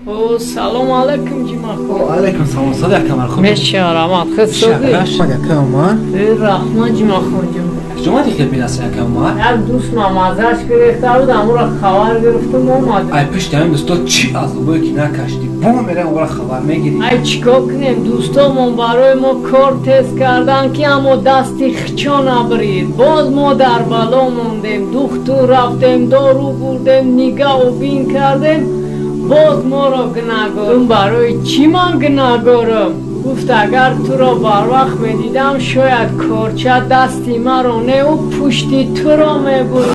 О, салом алейкум, Ҷумахон. Алейкум салом, сад якамар хуб. Мешарамат, худ созӣ? Шакаш якамар. Раҳмат, Ҷумахон ҷон. Ҷумати хел бинаса якамар. Як дӯст мамазаш гирифта буд, амура хабар гирифтум, омадам. Ай пишти ҳамин дӯсто чӣ азобое ки накашдӣ, бо мерем ора хабар мегирӣ. Ай чикор кунем, дӯстомон барои мо кор тез кардан ки аммо дасти хичо набрид. Боз мо дар бало мондем, духтур рафтем, дору бурдем, нигаҳу бин кардем, боз моро гунаҳгорум. Барои чӣ ман гунаҳгорам? Гуфт, агар туро барвақт медидам, шояд корча дасти маро неу пушти туро мебурд.